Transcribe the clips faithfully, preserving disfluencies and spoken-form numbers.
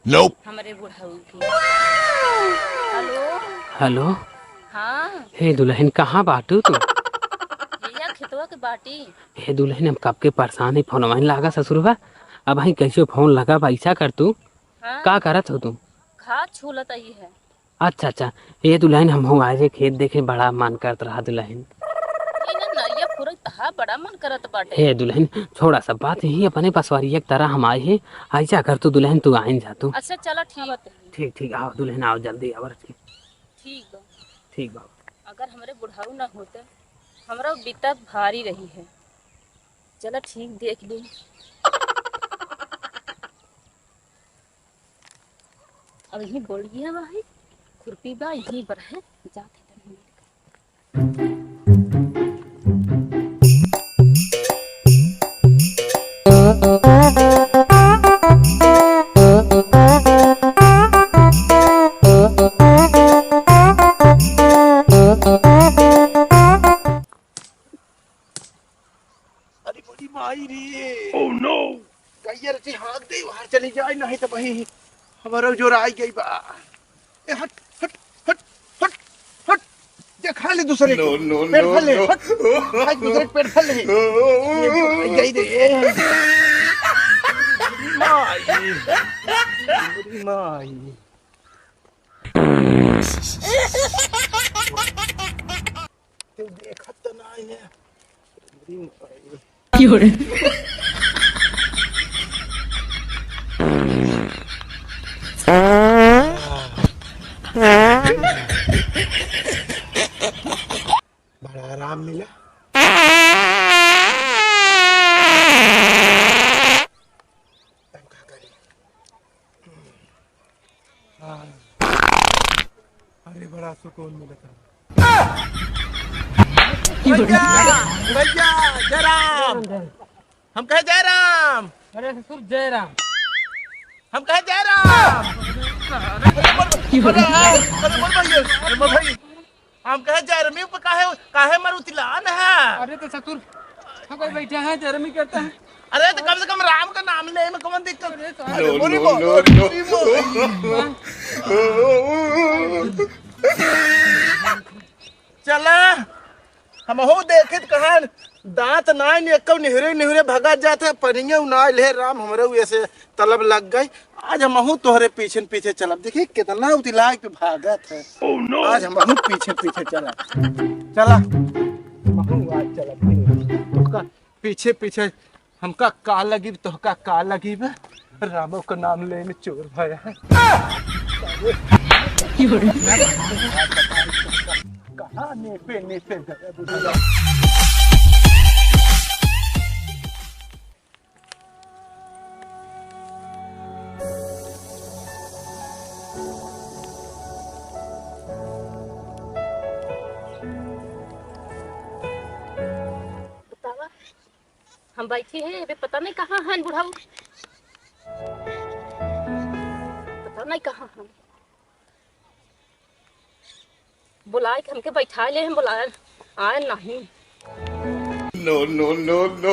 Nope। हमरे बुढ़ऊ की। हेलो। हेलो। हाँ। हे दुलहिन, कहाँ बाटू तू? यहिया खेतवा के बाटी। हे दुलहिन, हम कब के परेशान ही, फोनवा ही लागा ससुरवा। अबहीं कैसे फोन लगा बा, ऐसा कर तू। हाँ। का करत हो तू? घास छूलत आई है। अच्छा, अच्छा। ए दुलहिन, हमहू आए रहे खेत देखे, बड़ा मन करत रहा दुलहिन। ई ना नरिया फुरत तहा बड़ा मन करत बाटे। हे दुलहिन, छोड़ा सब बात, यही अपने पसवारिया के तरह हम आए हैं। ऐसा कर तू दुलहिन, तू आइन जा तू। अच्छा, चला ठीक बाटे। ठीक, ठीक, आओ दुलहिन, आओ जल्दी आओ। ठीक बा। ठीक बा। अगर हमरे बुढ़ऊ ना होते, हमरा बिपत भारी रही है। चला ठीक देख ली। अब यही बोलिए भाई, खुरपी बा, यही पर है, जाते तनी मिल के। अरे बड़ी माई रे। Oh no। गैया रे, हाथ दे, बाहर चली जाए, नहीं तो वही हमारा जोर आई गई बा। ए, हट, हट, हट, हट, हट। देखा ले दूसरे को। No, no, पेट no, फल ले, no। हट। आज दूसरे को पेट फल ले। ये तो आई गई रे। माई। बड़ी माई। तू देखत त नाई है। क्यों रे? बड़ा आराम मिला। तब का करी? हाँ। अरे, बड़ा सुकून मिलता। भैया, भैया, जय राम। हम कहे जय राम। अरे ससुर, जय राम। हम कहे जय राम। अरे, बोल, अरे, अरे, बोल भैया, अरे, बोल भाई। हम कहे, "जरमी पे काहे, काहे मरुतिलान है?" अरे तो ससुर, हम कोई बैठे हैं, जरमी करता है। अरे तो कम से कम राम का नाम ले में कौन दिक्कत? अरे साहब। अरे बोली, बोली, बोली, बोली। चला, हमहू देखित कहाँ दाँत नाई ने एक्को निहुरे निहुरे भगा जात है, पनिया उनाइल है राम, हमरे उ ऐसे तलब लग गई। आज हमहू तोहरे पीछे न पीछे चलब। देखी कितना उतिलाइ पे भागत है। Oh no! आज हमहू पीछे पीछे चलब। चला। हमहू आज चलब। तोहका पीछे पीछे हमका का लगी, तोहका का लगी बे? रामो का नाम लेने चोर भया है। कहाँ ने पे ने पे गया बुढ़ा? बतावा, हम बैठे हैं, अबे पता नहीं कहाँ हैं बुढ़ऊ, पता नहीं कहाँ हैं। बुलाए के हमके बैठाए ले, हम बुलाए, आए नहीं। No, no, no, no।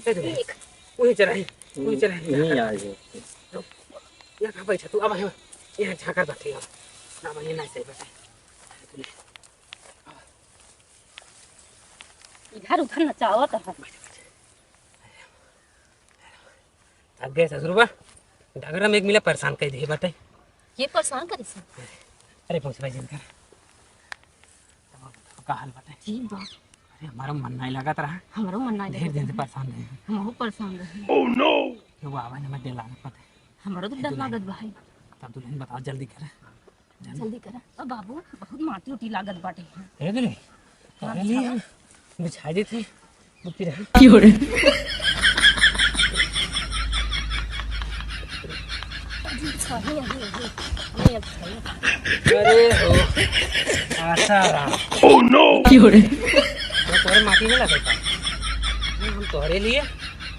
ए, देख, वहीं चला है, वहीं चला है। यहीं आ जाओ। यहाँ बैठा तू, अब यहाँ, यहाँ झाँकत बैठे हो। अब ये नहीं सही बात है। इधर उधर नचावत है। थक गए ससुरबा, डगरा में एक मिला परेशान कर दिए बाटे। ये परेशान करे से? अरे पहुँच भाई जिनकर। का हाल बाटे? ठीक बा। अरे हमारा मन नहीं लागत रहा। हमरो मन नहीं ढेर लागत दिन से रहा। परेशान रहे। हमहू परेशान रहे। Oh no! एगो आवे न, हमें डर लागत बाटे। हमरो तो ए डर दुल्हन। लागत बा भाई। तब दुल्हन बताओ, जल्दी कर। जल्दी करा। अब बाबू, बहुत माटी उटी लागत बाटे। ए दुल्हन, हाँ, तोहरे लिए बिछावा। हम बिछाई देते हैं। रुकी रहा। क्यों रे? अरे हो, आसाराम। Oh no! क्यों रे? तो तोहरे माटी नहीं लगे का? हम तोहरे लिए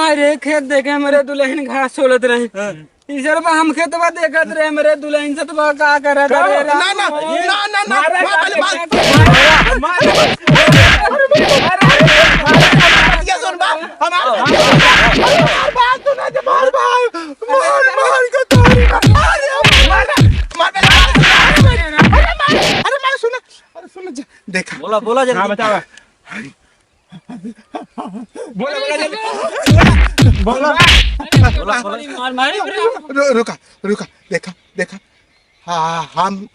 हमारे खेत देखे, हमरे दुलहिन घास छोलत रहे। हाँ। ई सरवा हम खेतवा देखत रहे, हमरे दुलहिन सतवा का करत रहे, ना, ना, राम। ना, ना, ना, मारा, मार, पहले मार। मार, मार। ये सुन बात, हमार, हमार बात सुना जे मार भाई, मार, मार के तोरी, मार, मार, मार, मार, अरे मार, अरे मार, सुना, अरे सुना, देखा। बोला, बोला जल्दी। हाँ, बतावा। बोला, बोला जल्दी। बोला। बोला, बोला। मार, मार। रु-, रुका, रुका, देखा, देखा। हाँ, हम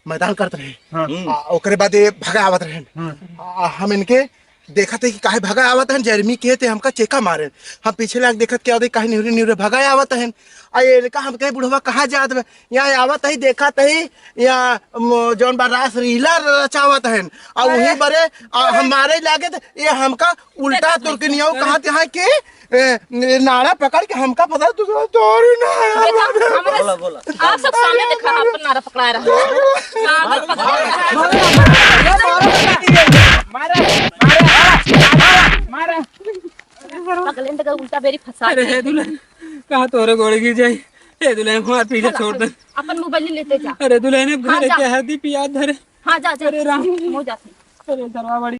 मैदान करत रहे। हाँ। हम्म। आ, ओकरे बाद ये भगा आवत रहन। हाँ। आ, हम इनके देखत है कि काहे भगा आवत हन, जर्मी के ते हमका चेका मारे। हम पीछे लाग देखत क्या होते, काहे निहुरे निहुरे भगा आवत हन। आ, ये इनका हम कहे, "बुढ़वा कहाँ जात बा?" यहाँ आवत ही, देखत ही, यहाँ म-, जौन बा रास लीला रचावत हन। आ, वही बरे, आ, हम मारे लागे त ये हमका उल्टा तुर्कनिया कहत यहाँ के, ए, नाड़ा पकड़ के हमका पता तू तोरी नाड़ा देखा, मारे। हमरा बोला, बोला। आप सब सामने देखा, अपन नारा पकड़ा रहा है। नारा पकड़ा रहा है। मारा, मारा, मारा, मारा। पगलेन तक उल्टा बेरी फंसा अरे, दिया। हे दुलहिन, कहाँ तोरे गोड़ गिर जाई? हे दुलहिन, हमार पीछे छोड़ दे। अपन मोबाइल लेते जा। अरे दुलहिन, अब हाँ, घरे जा। के हरदी पियाज धरे। हाँ, जा, जा। अरे राम। हो जाते। अरे सरवा बड़ी